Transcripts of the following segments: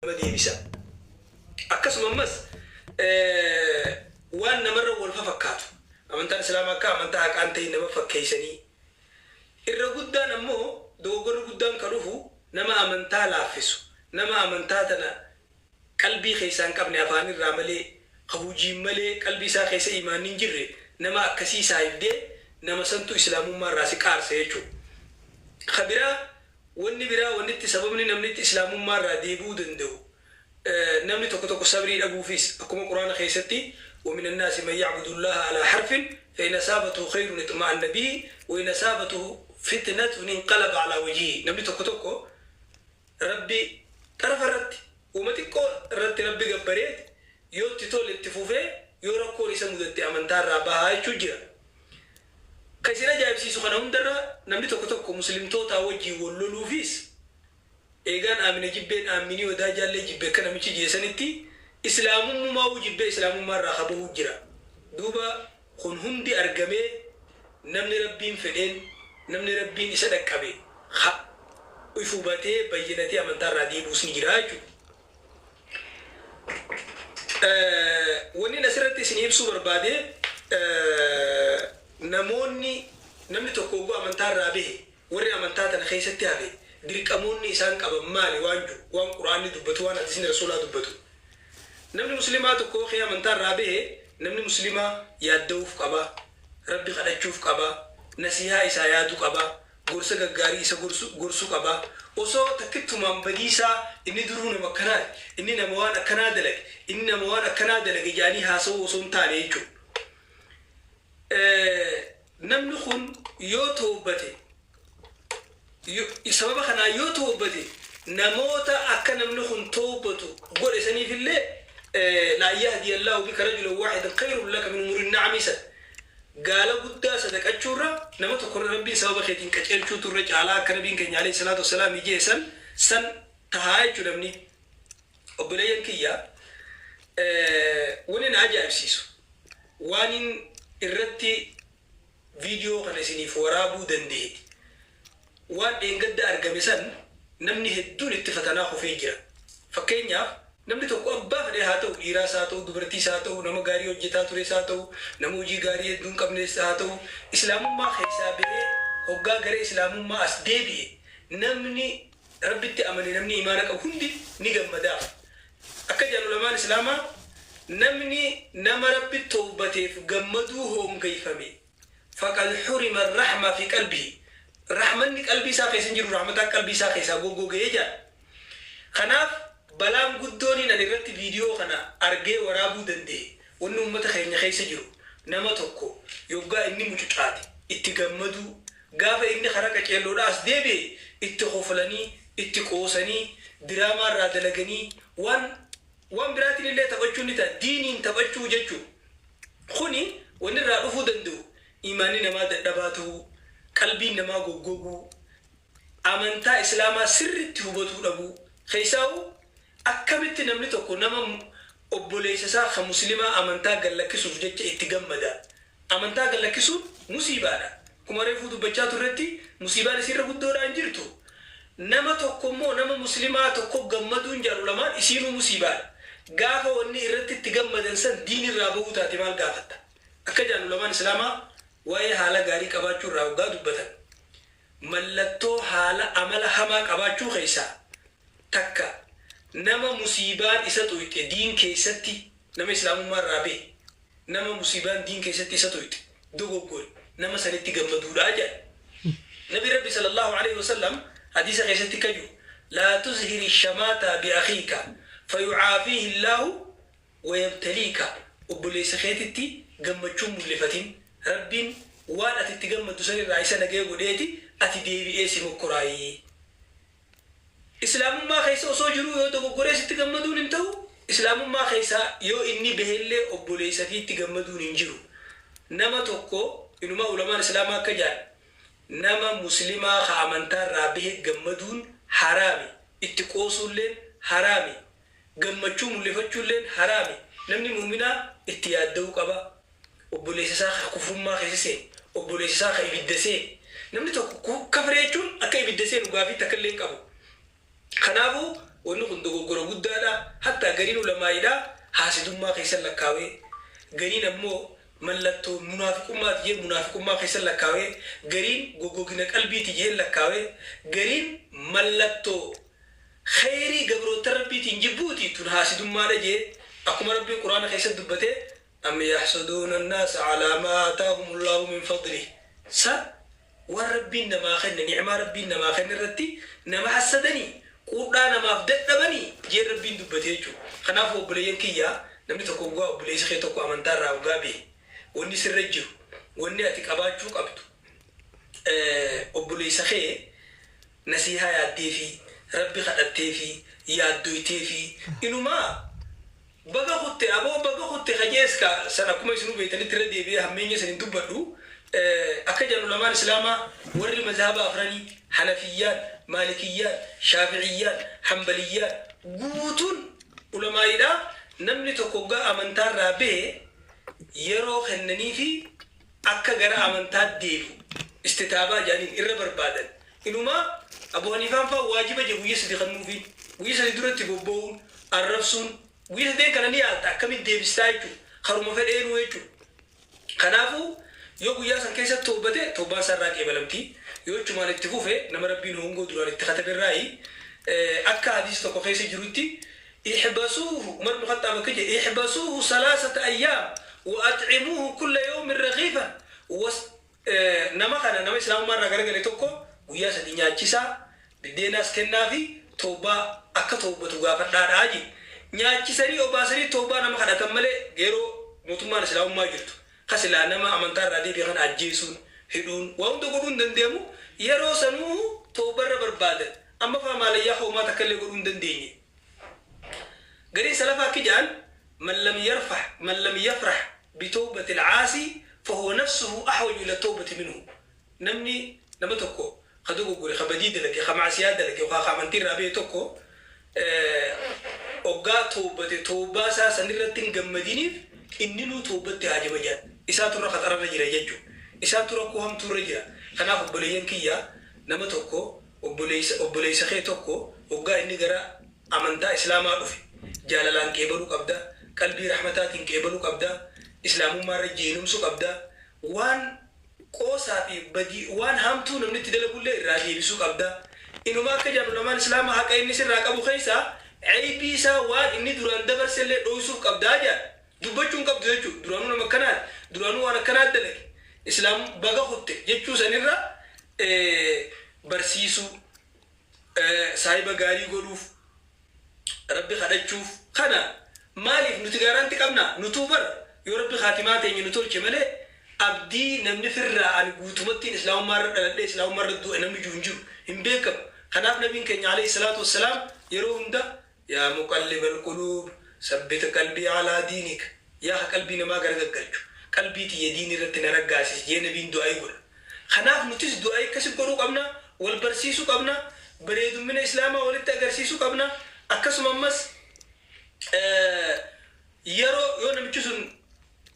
Nama deebisa. Akkasuma ammas waan namarra wal fafakkaatu. Amantaan Islaamaa akka amantaa haqaan ta'in nama fakkeessanii. Irra guddaan ammoo dogoggorri guddaan kan dhufu nama amantaa laaffisu, nama amantaa tana qalbii keessaa hin qabne, afaan irraa malee, ka hujiin malee qalbii isaa keessa imaanni hin jirre, nama akkasii saahibdee nama santu Islaamummaa irraa si qaarsa jechuudha. Ka biraa, wanni biraa, wanni itti sababni namni itti Islaamummaa irraa deebi'uu danda'u, namni tokko tokko sabrii dhabuufis. Akkuma Quraana keessatti ومن الناس من يعبد الله على حرف فإن أصابته خير اطمأن به وإن أصابته فتنة انقلب على وجهه. Namni tokko tokko Rabbi xarafa irratti, uuma xiqqoo irratti Rabbi gabbareet, yoo itti tole itti fufee, yoo rakkoon isa mudatte amantaa irraa bahaa jechuu jira. Kan isin ajaa'ibsiisu, kana hundarra namni tokko tokko Muslimtootaa wajjin wal loluufis, eegaan aamina jibbeen aaminii wadaa jaallee jibbe akka namichi jeesanitti, Islaamummaa jibbee Islaamummaa irraa kabahuu jira. Duuba kun hundi argamee, namni Rabbiin fedheen, namni Rabbiin isa dhaqqabe ha if hubatee bayyinatee amantaa irraa deebi'us ni jira jechuudha. Wanni asirratti isin ibsuu barbaade, namoonni, namni tokko oguu amantaa irraa bahe, warri amantaa tana keessatti hafe dirqamoonni isaan qaban maali waan jiru, waan Quraanni dubbatu, waan hadiisni Rasuulaa dubbatu. Namni Muslimaa tokko kee amantaa irraa bahe, namni Muslimaa yaadda'uuf qaba, Rabbi kadhachuuf qaba, nasihaa isaa yaaduu qaba, gorsa gaggaarii isa gorsuu qaba. Osoo takkittumaan badiisaa inni duruu nama akkanaa, inni nama waan akkanaa dalage, inni nama waan akkanaa dalage jedhanii haasa'uu osoo hin taane jechuudha. Namni kun yoo toobbate, sababa kanaa yoo toobbate, namoota akka namni kun toobbatu godhe saniifillee, لأن يهدي الله بك رجلا واحدا خير لك من حمر النعم. San gaala guddaa sadaqachuurra nama tokko Rabbiin sababa keetiin qaceelchuutu irra caalaa, akka Nabiin keenya عليه الصلاة والسلام ijee san san tahaa jechuu. Namni, obboleeyyan kiyya, wani na ajaa'ibsiisu, waan irratti viidiyoo kana isiniif waraabuu danda'e, waan dheengadda argame san namni hedduun itti fatanaa kufee jira. Fakkeenyaaf, namni tokko abbaa fedhee haa ta'u, dhiiraas haa ta'u, dubartiis haa ta'u, nama gaarii hojjetaa tures haa ta'u, nama hojii gaarii hedduu hin qabnes haa ta'u, Islaamummaa keessaa bahee hoggaa gara Islaamummaa as deebi'e, namni Rabbitti amane, namni imaana qabu hundi ni gammadaaf. Akka jedhan ulamaan Islaamaa, namni nama Rabbi toobateef gammaduu hoongeyfame, فقد حرم الرحمة في قلبه, rahmanni qalbii isaa keessa hin jiru, rahmataan qalbii isaa keessaa goggogee jedha. Kanaaf balaan guddoon ani irratti viidiyoo kana argee waraabuu danda'e, wanni uummata keenya keessa jiru, nama tokko yoggaa inni mucucaate itti gammaduu, gaafa inni karaa qaceelloodhaa as deebi'e itti koflanii, itti qoosanii, diraamaa irraa dalaganii, waan biraatiin illee taphachuu ni ta'a, diiniin taphachuu jechuu. Kuni wanni irraa dhufuu danda'u imaanni namaa dadhabaa ta'uu, qalbiin namaa goggoguu, amantaa Islaamaa sirritti hubatuu dhabuu. Keessaa'u akkamitti namni tokko nama obboleessa isaa kan Muslimaa amantaa gallakkisuuf jecha itti gammada? Amantaa gallakkisuun musiibaadha. Akkuma reefuu dubbachaa turretti, musiibaan isirra guddoodhaan jirtu. Nama tokko immoo nama Muslimaa tokko gammaduun, jedhu lamaan isiinuu musiibaadha. Gaafa wanni irratti itti gammadan san diin irraa bahuu taate, maal gaafatta? Akka jedhan ulamaan Islaamaa, waa'ee haala gaarii qabaachuu irraa hoggaa dubbatan, mallattoo haala amala hamaa qabaachuu keessaa takka, nama musiibaan isa tuyxe diin keessatti, nama Islaamummaa irraa bahe, nama musiibaan diin keessatti isa tuyxe, dogoggore, nama sanitti gammaduudha jedha. Nabi Rabbi صلى الله عليه وسلم hadiisa keessatti kaju: لا تظهر الشماتة بأخيك فيعافيه الله ويبتليك. Obboleessa keetitti gammachuun mul'ifatin, Rabbiin waan ati itti gammaddu san irraa isa nagee godheeti ati deebi'ee si mokkoraayii. Islaamummaa keessa osoo jiruu yoo dogoggoree sitti gammaduun hin ta'u. Islaamummaa keessaa yoo inni bahellee obboleessa fi itti gammaduun hin jiru. Nama tokko inumaa ulamaan Islaamaa akka jedhan, nama Muslimaa ka amantaa irraa bahe gammaduun haraami, itti qoosuulleen haraami, gammachuu mul'ifachuulleen haraami. Namni muuminaa itti yaadda'uu qaba. Obboleessa isaa ka kufrummaa keessa seene, obboleessa isaa ka ibidda seene. Namni tokko kafre jechuun akka ibidda seenu gaafii takka illee hin qabu. Kanaafuu Wanni kun dogoggora guddaadha. Hattaa gariin ulamaa'idha haasidummaa keessan lakkaawee, gariin ammoo mallattoo munaafiqummaati jee munaafiqummaa keessan lakkaawee, gariin goggogina qalbiiti jee lakkaawee, gariin mallattoo khayrii gabroota rabbiitiin jibbuuti, tun haasidummaadha jee. Akkuma rabbiin quraana keessatti dubbatee, am yaxsuduuna annaasa calaa maa aataahum allaahu min fadlih, sa waan rabbiin namaa kenne, nicmaa rabbiin namaa kenne irratti nama hassadanii quudhaa namaaf dadhabanii jeen rabbiin dubbate jechuudha. Kanaaf obboleeyyan kiyyaa, namni tokko hoggaa obboleessi kee tokko amantaa irraa hoggaa bahe, wanni sirra jiru, wanni ati qabaachuu qabdu, obboleessa kee nasiihaa yaaddee fi rabbi kadhattee fi yaaddoytee fi inumaa baga kutte, aboo baga kutte kajeeska san, akkuma isinuu beeytanitti irra deebi'ee hammeenya san hin dubbadhu. Akka jedhan ulamaan islaamaa warri mazhaba afranii, hanafiyyaan, maalikiyyaan, shaaficiyyaan, hambaliyyaan, guutuun ulamaayidha, namni tokko hoggaa amantaarraa bahe yeroo kennanii fi akka gara amantaa deebi'u istitaabaa jedhaniin irra barbaadan. Inumaa Abu Haniifaan faa waajiba je guyya 3 kennuufiin, guyya 3 duratti bobba'uun arrabsuun, guyya sadeen kana ni yaalta akkamitti deebistaa jechuudha, karuma fedheenuu jechuudha. Kanaafuu yoo guyyaa san keessatti toobbate, toobbaan isaa irraa qeebalamti. Yoo achumaan itti fufe, nama rabbiin hongoo duraan itti kataberraayi. Akka hadiisa tokko keessa jirutti, ihbasuuhu, Umar ibn Khaxxaab akka jedhe, ihbasuuhu salaasata ayyaam wa at'imuuhu kulla yawmin ragiifan. Nama kana, nama islaamummaa irraa garagale tokko, guyyaa 3 nyaachisaa, biddeenaas kennaa fi toobbaa akka toobbatu gaafadhaadhaa jedhe. Nyaachisanii obaasanii toobbaa nama kadhatan malee, yeroo mootummaan islaamummaa jirtu ka silaa nama amantaa irraa deebi'e kana ajjeesuun, hidhuun, waa hunda godhuu hin dandeemu, yeroo sanuu toobarra barbaadan. Amma faa maalayyaa hoomaa takka illee godhuu hin dandeenye. Gariin salafaa akki jedhan, man lam yarfah man lam yafrah bitawbati alcaasi fahuwa nafsuhu ahwaju ila tawbati minhu. Namni nama tokko ka dogoggore, ka badii dalage, ka macsiyaa dalage yookaan ka amantii irraa bahe tokko oggaa toobbate toobbaa isaa sanirratti hin gammadiniif, inninuu toobbatti haajama jedhan. Isaatu irra khaxararra jira jechuudha. Isaatu rakkoo hamtuurra jira. Kanaaf obboleeyyan kiyya, nama tokko, obboleessa kee tokko hoggaa inni gara amantaa islaamaa dhufe jaalalaan qeebaluu qabda, qalbii rahmataatiin qeebaluu qabda, islaamummaa irra jeenumsu qabda, waan qoosaa fi badii, waan hamtuu namni itti dalagullee irraa deebisuu qabda. Inuma akka jedhan ulamaan islaamaa, haqa inni sirraa qabu keessaa ceebii isaa, waan inni duraan dabarsellee dhoysuuf qabdaa jedhan. Dubbachuu hin qabdu jechuudha. Duraanuu nama akkanaati, duraanuu waan akkanaa dalage, islaam baga kutte jechuu sanirra barsiisuu, saahiba gaarii godhuuf, rabbi kadhachuuf. Kana maaliif nuti gaaraanti qabna? Nutuu bar yoo rabbi kaatimaa teenya nu tolche malee, abdii namni firraa ani guutumattiin islaamummaa irra dhaladhee islaamummaa irra du'e namni jiru hin jiru, hin beekamu. Kanaaf nabiin keenya alayhi salaatu wassalaam yeroo hunda, yaa muqallibal quluub, sabbit qalbii alaa diinik, yaa ka qalbii namaa garagaggalchu, qalbii tiyya diin irratti na raggaasis jee nabiin du'aa'ii godha. Kanaaf nutis du'aa'ii akkasi godhuu qabna, wal barsiisuu qabna, bareedummina islaamaa walitti agarsiisuu qabna. Akkasuma ammas yeroo yoo namichi sun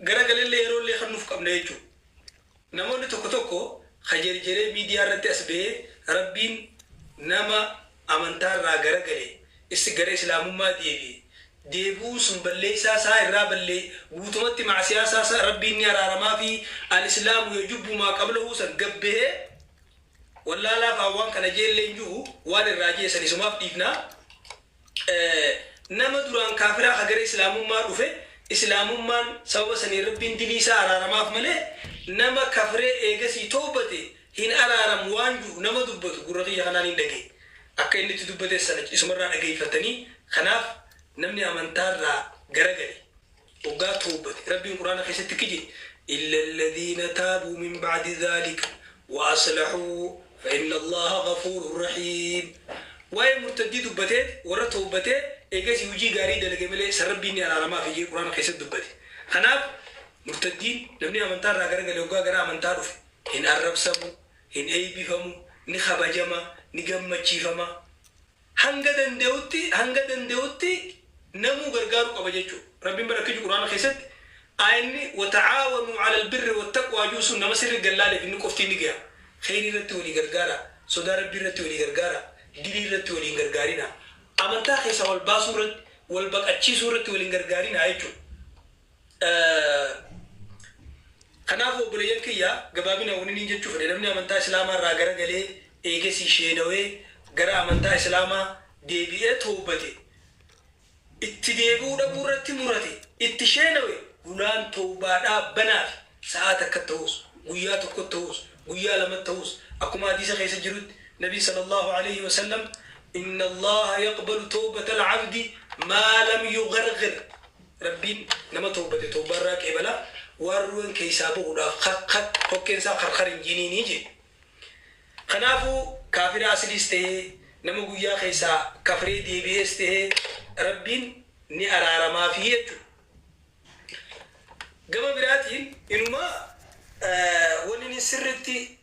garagalellee yeroollee kennuuf qabna jechuudha. Namoonni tokko tokko ka jerjeree miidiyaa irratti as bahee rabbiin nama amantaarraa garagale is gara islaamummaa deebi'e, deebi'uun sun balleessaa isaa irraa ballee guutumatti macsiyaa isaa rabbiin ni araaramaa fi al-islaamu yajubbu maa qablahu san gabbahee wallaalaa fa'aa waan kana jeellee hin jiru, waan irraa jee san isumaaf dhiifnaa. Nama duraan kaafiraa ka gara islaamummaa dhufe, islaamummaan sababa sanii rabbiin dilii isaa araaramaaf malee, nama kafree eegasii toobate hin araaramu waan jiru nama dubbatu gurra kiyya kanaan hin dhagaye. Akka inni itti dubbate sana isumarraa dhageeffattanii. Kanaaf namni amantaarraa garagale hoggaa toobate, rabbiin quraana keessatti kije, illa alladhiina taabuu min ba'di dhaalika wa aslahuu fa inna allaha ghafuurun rahiim. Waa'ee murtaddii dubbateet, warra toobbatee eegasii hujii gaarii dalage malee, san rabbiin ni araaramaaf jee quraana keessatti dubbate. Kanaaf murtaddiin, namni amantaarraa garagale hoggaa gara amantaa dhufe, hin arrabsamu, hin eeybifamu, ni kabajama, ni gammachiifama. Hanga danda'utti namuu gargaaruu qaba jechuudha. Rabbiin bara akka quraana keessatti aayanni wata'aawanuu alal birri wattaqwaa jiru sun nama sirri gallaaleef inni qofti ni gaha. Kheyrii irratti walii gargaara, sodaa rabbii irratti walii gargaara, dilii irratti walii hin gargaarina. Amantaa keessaa wal baasuu irratti, wal baqachiisuu irratti wal hin gargaarinaa jechuudha. Kanaafuu obboleeyyan kiyya, gabaabinaan wanni niin jechuu fedhe, namni amantaa Islaamaa irraa gara galee eegasii sheenawee gara amantaa Islaamaa deebi'ee towbate, itti deebi'uu dhabuu irratti murate, itti sheenawe, hulaan towbaadhaa banaafi. Sa'aa takkatti ta'uus, guyyaa tokkotti ta'uus, guyyaa lamatti ta'uus, akkuma hadiisa keessa jirutti Nabiin sallallaahu aleyhi wa sallam, Inna Allaaha yaqbalu towbatal abdi maa lam yugharghir, Rabbiin nama towbate towbaa irraa qeebala, waan ruuhin keessaa bahuudhaaf khak khak kokkeen isaa kharkhar hin jiniini jedhe. Kanaafuu kaafira asliis tahee, nama guyyaa keessaa kafree deebi'ees tahee, Rabbiin ni araaramaafi jechuudha. Gama biraatiin inumaa wanni inni sirritti